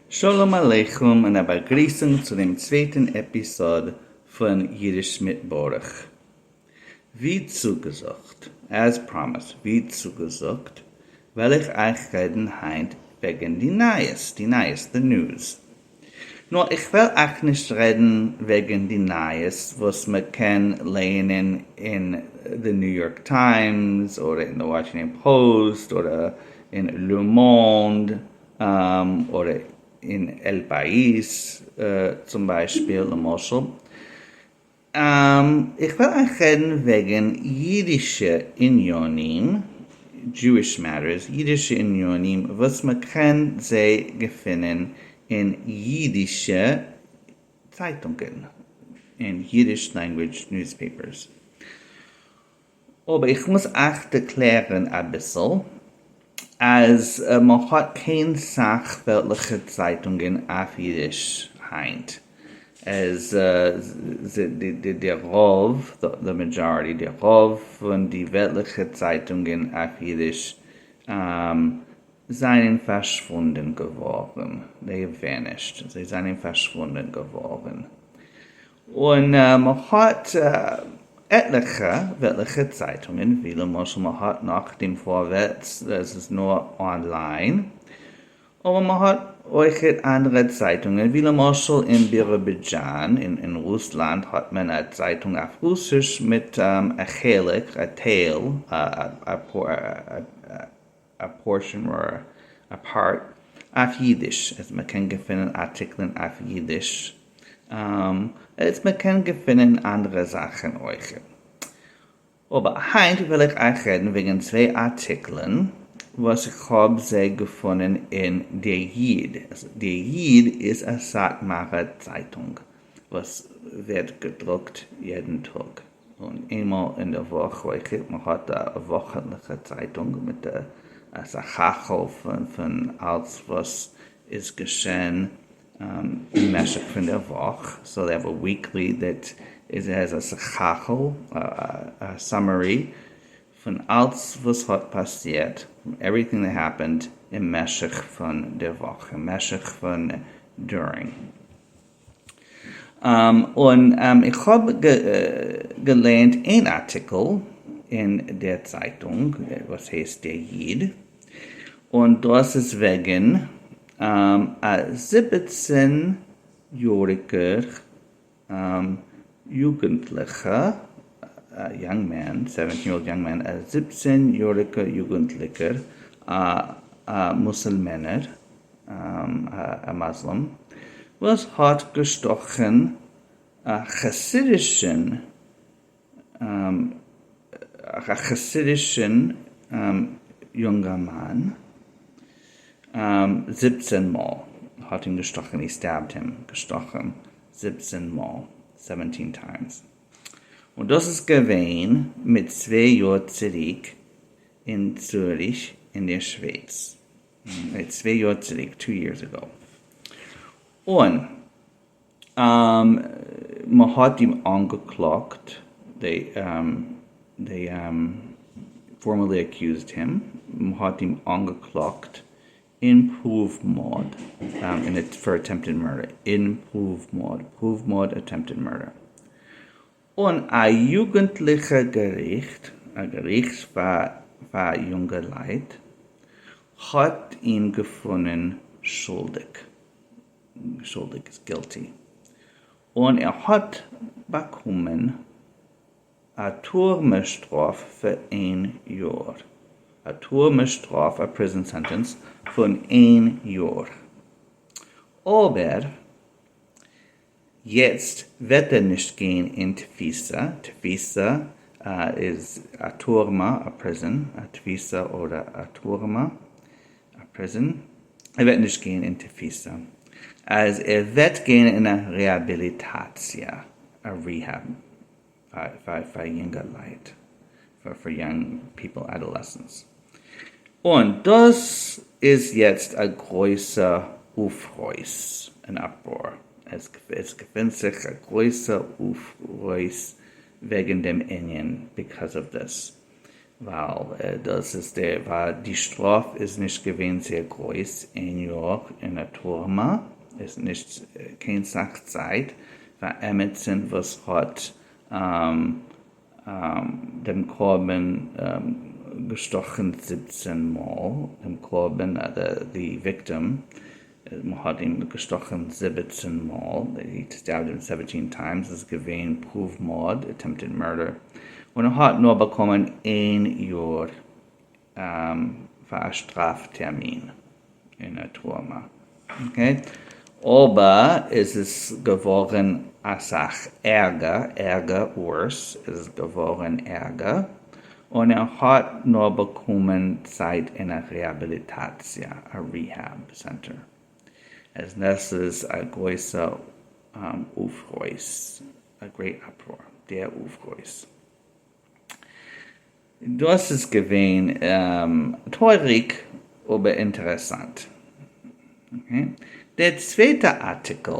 שלום עליכם און א באגריסונג צו דעם צווייטן עפיסאד פון אידיש מיט ברוך. ווי צוגעזאגט, as promised, ווי צוגעזאגט, וועל איך אייך רעדן היינט וועגן די נייעס, די נייעס, the news. נאר איך וועל אייך נישט רעדן וועגן די נייעס וואס מען קען לייענען אין די ניו יארק טיימס אדער אין די וואשינגטאן פאוסט אדער אין Le Monde אדער אין El País צום ביישפיל, למשל. איך וועל אייך רעדן וועגן אידישע עניינים, Jewish matters, אידישע עניינים וואס מען קען זיי געפינען אין אידישע צייטונגען, אין Yiddish language newspapers. אבער איך מוז אייך דערקלערן אביסל אז מען האט קיין סאך וועלטליכע צייטונגען אויף אידיש היינט, אז די רוב, the majority, די רוב פון די וועלטליכע צייטונגען אויף אידיש זענען פארשוואונדען געווארן, they have vanished, זיי זענען פארשוואונדען געווארן. און מ'האט עטליכע וועלטליכע צייטונגען, ווי למשל מ'האט נאך דעם פארווערטס, דאס איז נאר אנליין, אבער מ'האט אויכעט אנדערע צייטונגען, ווי למשל אין ביראבידזשאן אין רוסלאנד האט מען א צייטונג אויף רוסיש מיט א חלק, א טייל, א portion or a part אויף אידיש, אז מען קען געפינען ארטיקלען אויף אידיש, אז מען קען געפינען אנדערע זאכן אויך. אבער היינט וויל איך אייך רעדן וועגן צוויי ארטיקלען וואס איך האב זיי געפונען אין דער איד. דער איד איז א סאטמארער צייטונג וואס ווערט געדרוקט יעדן טאג. און איינמאל אין די וואך אויכעט, מען האט א וואכענטליכע צייטונג מיט א סך הכל פון אלץ וואס איז געשען אין משך פון דער וואך, so they have a weekly that is has א סך הכל, א summary פון אלץ וואס האט פאסירט, everything that happened אין משך פון דער וואך, אין משך פון during. און איך האב געלערנט איין ארטיקל אין דער צייטונג וואס הייסט דער איד, און דאס איז וועגן א 17 יאריגער יוגנטליכע, א young man, 17 year old young man, א 17 יאריגער יוגנטליכער א מוסולמענער, א Muslim, וואס האט געשטאכן א חסידישן א חסידישן יונגערמאן 17 מאל, האט אים געשטאכן, he stabbed him, געשטאכן 17 מאל, 17 times. און דאס איז געווען מיט 2 יאר צוריק אין צוריך אין דער שווייץ. 2 יאר צוריק, 2 years ago. און מען האט אים אנגעקלאגט, they formally accused him, מען האט אים אנגעקלאגט אין פרואוו-מארד, for attempted murder, אין פרואוו-מארד, פרואוו-מארד attempted murder. און א יוגנטליכע געריכט, א געריכט פאר יונגע לייט, האט אים געפונען שולדיג, שולדיג איז guilty, און ער האט באקומען א טורמע שטראף פאר איין יאר, א טורמע שטראף, א prison sentence פון איין יאר. אבער יעצט וועט ער נישט גיין אין תפיסה, תפיסה איז א טורמע, א prison, א תפיסה אדער א טורמע, א prison, ער וועט נישט גיין אין תפיסה, אז ער וועט גיין אין א רעהאביליטאציע, א rehab פאר יונגע לייט, פאר young people, adolescents. און דאס איז יעצט א גרויסע אויפרויס, אן uproar, עס געפינט זיך א גרויסע אויפרויס וועגן דעם ענין, because of this. ווייל דאס איז דער ווייל די שטראף איז נישט געווען זייער גרויס, איין יאר אין א טורמע איז נישט קיין סאך צייט פאר עמיצן וואס האט דעם קרבן געשטאכן 17 מאל, דעם קרבן די victim, מען האט אים געשטאכן 17 מאל, he stabbed him 17 times, איז געווען פרואוו מארד, attempted murder, און ער האט נאר באקומען איין יאר פאר א שטראף טערמין אין א טורמע. Okay, אבער איז עס געווארן אסאך ערגער, ערגער, worse, איז געווארן ערגער, און ער האט נאר באקומען צייט אין א רעהאביליטאציע, א rehab center. אז דאס איז א גרויסע אויפרויס, a great uproar, דער אויפרויס. דאס איז געווען טרויעריג אבער אינטערעסאנט. דער צווייטער ארטיקל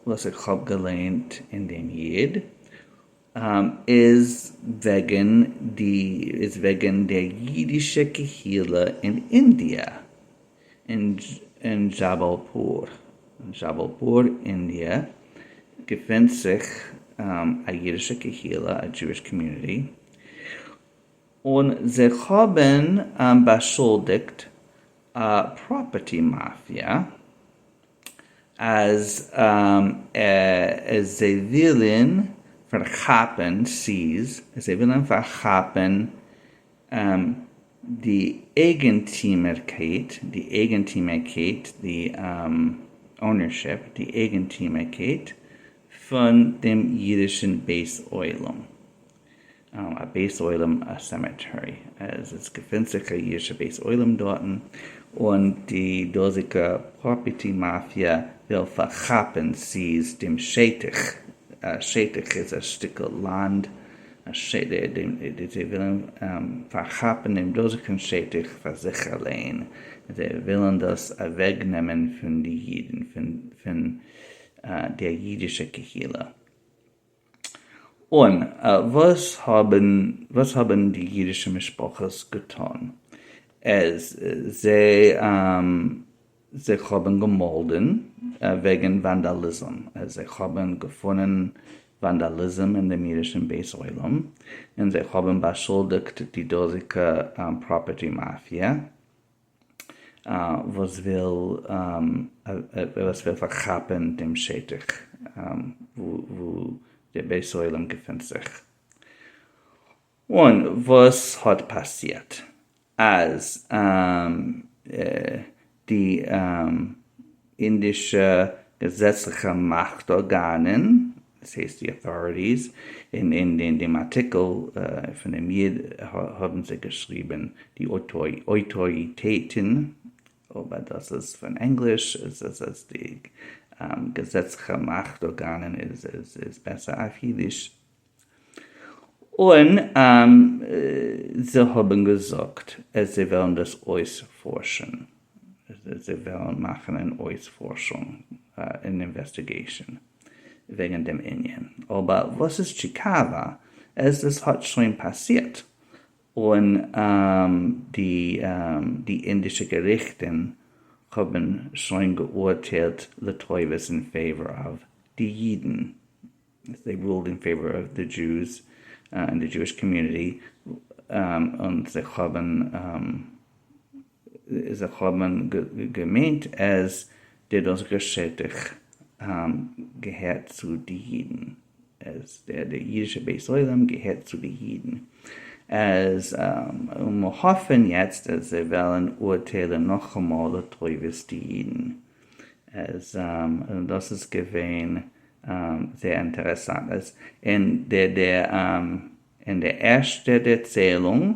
וואס איך האב געליינט אין דעם איד איז וועגן די איז וועגן דער אידישע קהילה אין אינדיע, אין דזשאבאלפור. אין דזשאבאלפור, אינדיע, געפינט זיך א אידישע קהילה, א Jewish community, און זיי האבן באשולדיגט א property mafia אז זיי ווילן פארכאפן, seize, זיי ווילן פארכאפן די אייגנטימערקייט, די אייגנטימערקייט, די ownership, די אייגנטימערקייט פון דעם אידישן בית עולם. א בית עולם, א cemetery, אז עס געפינט זיך א אידישע בית עולם דארטן, און די דאזיגע property mafia וויל פארכאפן, seize, דעם שטח, א שטח איז א שטיקל לאנד, זיי ווילן פארכאפן דעם דאזיגן שטח פאר זיך אליין, זיי ווילן דאס אוועקנעמען פון די אידן, פון דער אידישע קהילה. און וואס האבן וואס האבן די אידישע משפחות געטון? אז זיי זיי האבן געמאלדן וועגן וואנדאליזם, אז זיי האבן געפונען וואנדאליזם אין דעם אידישן בית עולם, און זיי האבן באשולדיגט די דאזיגע property mafia. וואס וויל וואס וויל פארכאפן דעם שטח וואו דער בית עולם געפינט זיך. און וואס האט פאסירט? אז די אינדישע געזעצליכע מאכט ארגאנען, דאס הייסט די authorities, אין דעם ארטיקל פון דעם איד האבן זיי געשריבן די אויטאריטעטן, אבער דאס איז פון ענגליש, איז אז די געזעצליכע מאכט ארגאנען איז בעסער אויף אידיש. און זיי האבן געזאגט אז זיי וועלן דאס אויספארשן, זיי וועלן מאכן אן אויספארשונג, אן investigation, וועגן דעם ענין. אבער וואס איז טשיקאווע אז דאס האט שוין פאסירט, און די די אינדישע געריכטן האבן שוין געאורטיילט לטובת in favor of די אידן, they ruled in favor of the Jews and the Jewish community, און זיי האבן זיי האבן געמיינט אז דער דאזיגער שטח געהערט צו די אידן, אז דער אידישער בית עולם געהערט צו די אידן, אז און מיר האפן יעצט אז זיי וועלן אורטיילן נאכאמאל לטובת די אידן, אז דאס איז געווען זייער אינטערעסאנט אז אין דער אין דער ערשטער דערציילונג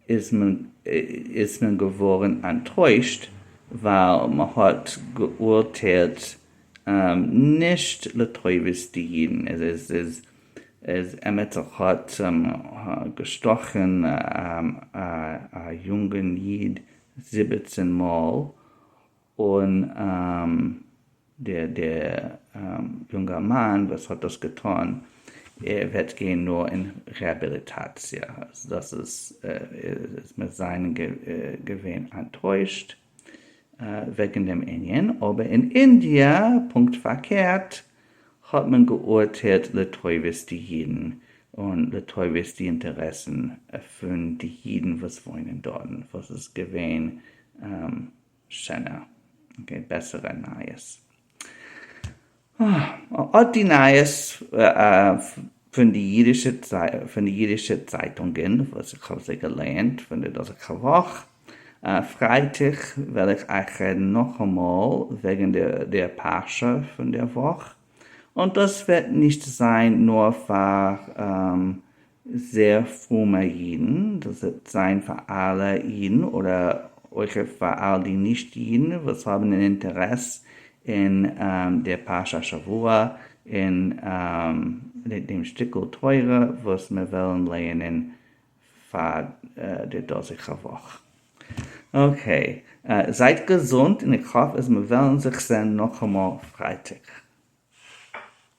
איז מען איז מען געווארן אנטוישט ווייל מען האט געאורטיילט נישט לטובת די אידן, עס איז איז עמיצער האט געשטאכן א יונגן איד 17 מאל און דער יונגערמאן וואס האט דאס געטון ער וועט גיין נאר אין רעהאביליטאציע, דאס איז איז מיר זענען געווען אנטוישט וועגן דעם ענין, אבער אין אינדיע פונקט פארקערט האט מען געאורטיילט לטובת די אידן און לטובת די אינטערעסן פון די אידן וואס וואוינען דארטן, וואס איז געווען שענער, okay, בעסערע נייעס. אט די נייעס פון די אידישע פון די אידישע צייטונגען וואס איך האב זיי געלייענט פון די דאזיגע וואך. פרייטאג וועל איך אייך רעדן נאכאמאל וועגן דער פרשה פון דער וואך, און דאס וועט נישט זיין נאר פאר זייער פרומע אידן, דאס וועט זיין פאר אלע אידן אדער אויך פאר אלע די נישט אידן וואס האבן אן אינטערעס אין דער פרשת השבוע, אין דעם שטיקל תורה וואס מיר וועלן לערנען פאר די דאזיגע וואך. okay, זייט געזונט און איך האף אז מיר וועלן זיך זען נאכאמאל פרייטאג.